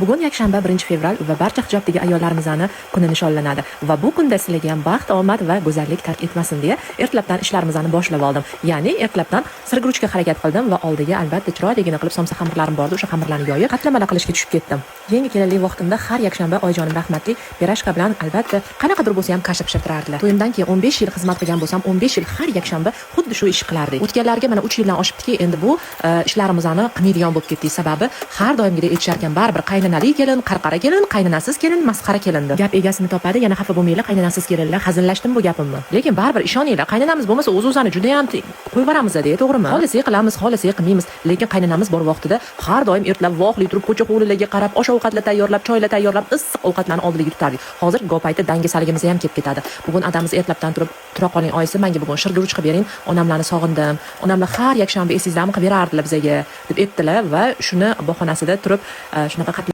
Bugun yakshanba, 1-fevral va barcha hijobdagi ayollarimizni kuni nishonlanadi. Va bu kunda sizlarga ham baxt, omad va go'zallik tark etmasin deya ertalabdan ishlarimizni boshlab oldim. Ya'ni ertalabdan сырогручка harakat qildim va oldiga albatta chiroyligini qilib somsa xamirlarim bordi, o'sha xamirlarni yoyib, qatlamalar qilishga tushib ketdim. Yangi kelinlik vaqtimda har yakshanba oyijonim rahmatli пирожка bilan albatta qanaqadir bo'lsa ham kasha pishirtirardilar. To'yimdan keyin 15 yil xizmat qilgan bo'lsam, 15 yil har yakshanba xuddi shu ish qilardik. O'tganlarga mana 3 yildan oshibdiki, endi bu ishlarimizni qilmaydigan bo'lib ketdik. Sababi har doimgidek aytishar ekan, baribir qaynonali kelin, qarqara kelin, qaynonasiz kelin, masxara kelin deb. Gap egasini topadi, yana xafa bo'lmanglar, qaynonasiz kelinlar, hazillashdim bu gapimni. Lekin baribir ishoninglar, qaynonamiz bo'lmasa o'z-o'zini juda ham qo'yib yuboramiz de, to'g'rimi? Xohlasak qilamiz, xohlasak qilmaymiz, lekin qaynonamiz bor vaqtida har doim ertalab vohli turib ko'cha hovlilarga qarab, osh ovqatlar tayyorlab, choylar tayyorlab, issiq ovqatlarni oldiga tutardik. Hozir go payti dangasaligimiz ham kelib ketadi. Bugun adamiz ertalabdan turib, "Tura qoling, oyisi, menga bugun shirguruch qilib bering, onamlarni sog'indim. Onamlar har yakshanba, esingizdan, qilib berardilar bizaga", deb aytdilar va shuni bahonasida turib shunaqa